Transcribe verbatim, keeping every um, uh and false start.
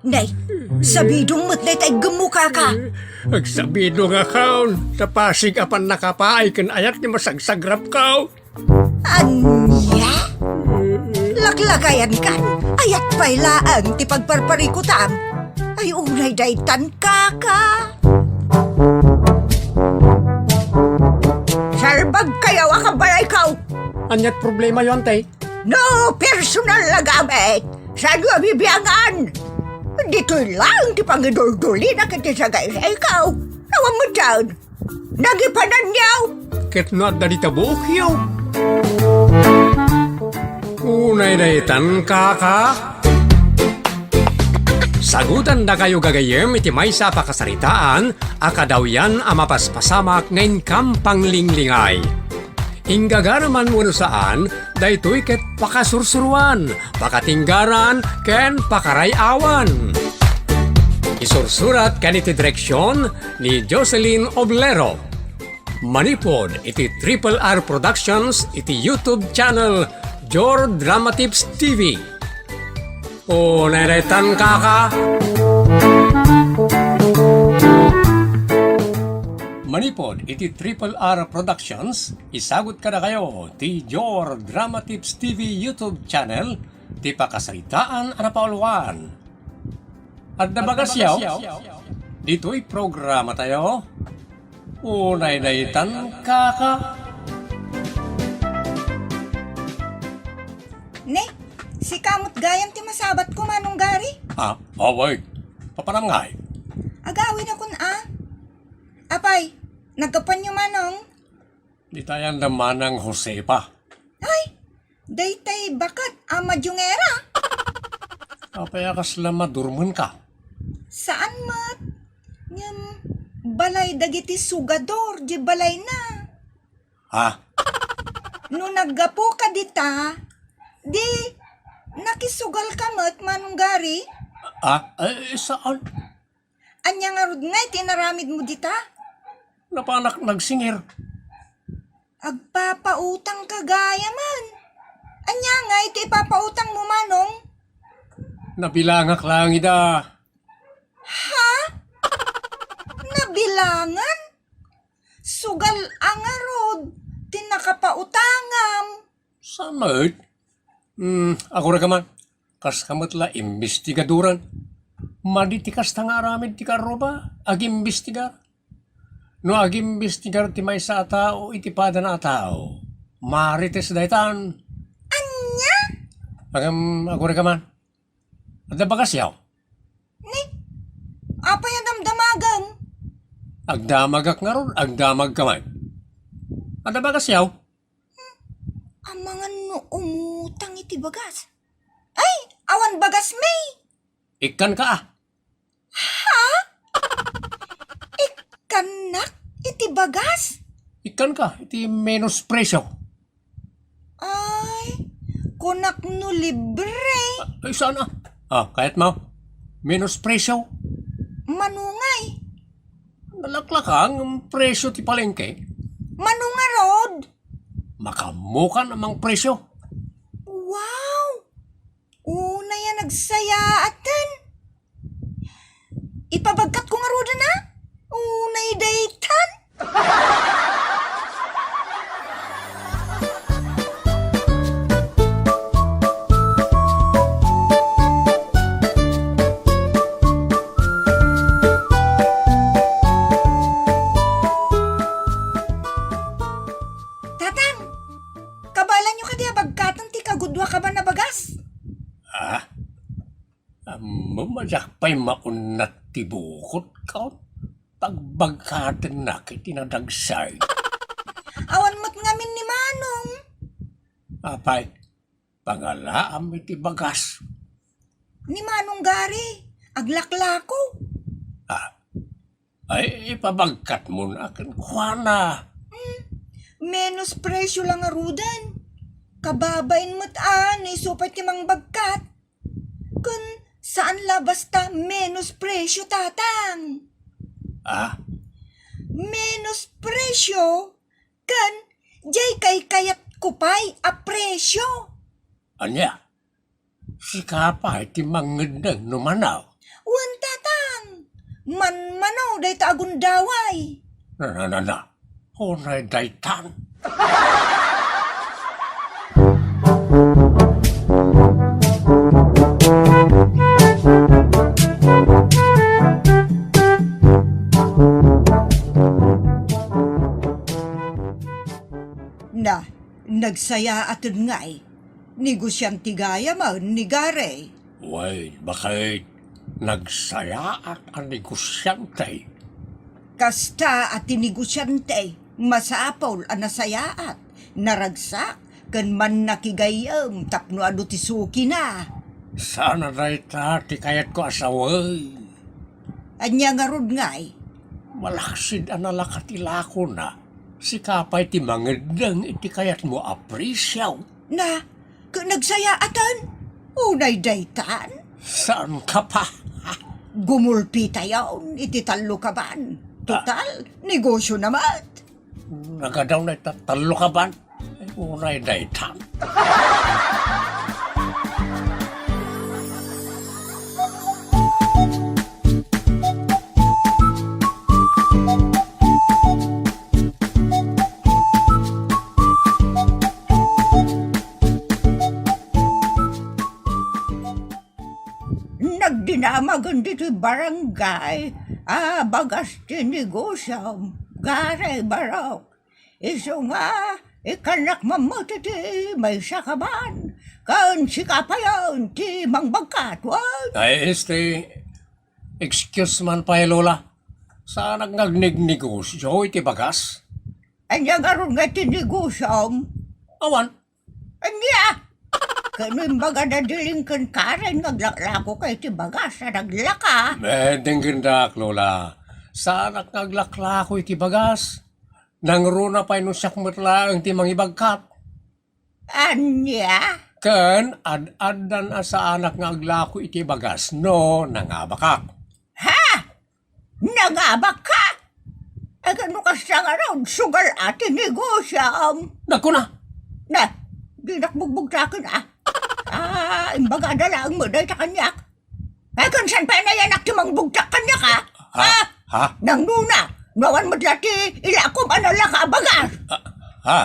Nay, sabidong met dayta iggemmo, kaka. Agsabidong a kaon, ta pasig a pannakapaay ken ayat ti masagsagrapko. Ania? Laklakayankan, ayat pay laeng ti pagparparikutam. Ay, unay daytan, kaka. Salbagkayo a kabalayko. Aniat problemayo, ante? No personal a gamit, saanyo a bibiangan? Ditoy laeng ti pangiduldulina ket ti sagaysayko. Awan met daan. Nagipananyo. Ket no adda dita buokyo. Unay daytan, kaka. Sagutandakayo gagayyem iti maysa a pakasaritaan a kadawyan a mapaspasamak nga inkam panglinglingay. Inggagaraman wenno saan, daytoy ket pakasursuroan, pakatinggaran, ken pakaray-awan. Isursurat ken iti direksion ni Jocelyn Oblero. Manipud iti Triple R Productions iti YouTube channel Jor Dramatips T V. O, nairetan, kaka. Manipud iti Triple R Productions, isagut kadakayo ti Jor Dramatips T V YouTube channel ti pakasaritaan a napauluan. Adda bagasyo? Ditoy programatayo. Unay daytan, kaka. Ne, sika met gayam ti masabatko, Manong Gary? Ah, awan. Papanam ngay? Agawidakon a. Apay, naggapuanyo, Manong? Ditayan da Manang Josefa. Ay, daytay baket a madiongera. Apay a kasla madurmenka? Saan met. Ngem balay dagiti sugador di balayna. Ha? No naggapuka dita, di nakisugalka met, Manong Gary? Ah, eh, saan? Ania ngarud ngay ti inaramidmo dita? Napanak nagsingir. Agpapautangka gayamen. Ania ngay ti ipapautangmo, Manong? Nabilangak laeng ida. Ha? Nabilangan? Sugal a ngarud ti nakapautangam. Saan met? Hmm, aguragaman, kaska met la imbestigadoran. Madi ti kasta nga aramid ti karruba, agimbestigar. No agimbestigar ti maysa a tao iti padana a tao, marites daytan. Ania? Agam, aguragaman. Adda bagasyo? Ni, apay a damdamagem? Agdamagak ngarud, agdamagka met. Adda bagasyo? Amangan no umutang iti bagas. Ay, awan bagasmi. Ikkanka a. Ha? Ikkannak iti bagas? Ikkanka iti menos presyo. Ay, kunak no libre. Ay, saan a? Ah, kayatmo? Menos presyo. Mano ngay? Nalaklaka nga presyo ti palengke. Mano ngarud? Makaammokan a mangpresyo. Wow! Unay a nagsayaaten. Ipabagkatko ngaruden a? Unay daytan. Tatang, kabaelanyo kadi a bagkaten ti kagudua kaban a bagas? Ah? Ammom a diak pay maunnat ti bukotko. Pagbagkatennak iti nadagsay. Awan met ngamin ni Manong. Apay, pangalaam iti bagas. Ni Manong Gary, aglaklako. Ah, ay, ipabagkatmon a kenkuana. Hmm, menos presyo la ngaruden. Kababain met a no isu pay ti mangbagkat. Ken saan la basta menos presyo, Tatang. Ah? Menos presyo ken diay kaykayatko pay a presyo. Ania? Sika pay ti mangngedeng no manaw? Manmano dayta a gundaway. Na, na, na, na. Unay daytan. Na, nagsayaaten ngay. Negosiante gayamen ni Gary. Wen, baket, nagsayaat a negosiante. Kasta a ti negosiante, masapul a nasayaat, naragsak, ken mannakigayyem tapno adu ti sukina. Saan a dayta ti kayatko a sawen. Ania ngarud ngay? Malaksid a nalaka ti lakona, sika pay ti mangeddeng iti kayatmo a presio. Na, ket nagsayaatan? Unay daytan? Saan ka pa? Gumulpitayon iti tallo kaban. Total, negosio na met. Nagadaw na ita tallo kaban. Unay daytan. Nagdinamagen ditoy barangay a bagas ti negosiom, Gary Barok. Isu nga, ikkannak met iti maysa kaban, ken sika payen ti mangbagkat, wen? Ay, este, excuse man pay, Lola. Saanak nga agnegnegosio iti bagas? Ania ngarud nga iti negosiom? Awan. Ania? Ken no imbagada Diling ken Karen nga aglaklako ka iti bagas a naglaka? Eh, denggendak, Lola. Saanak nga aglaklako iti bagas. Nangruna pay no siak met laeng ti mangibagkat. Ania? Ken ad-addan a saanak nga aglako iti bagas no nangabakak. Ha? Nangabak ka? Ay, ket no kasta ngarud, sugal a ti negosiom. Nagkuna. Na, dinak bugbugtaken, a. A, imbagada laeng met dayta kaniak. Ay, ken saan pay nayanak ti mangbugtak kaniak, a? Ha? A? Ha? Nangnuna, no awan met la ti ilakom a nalaka a bagas. A, ha?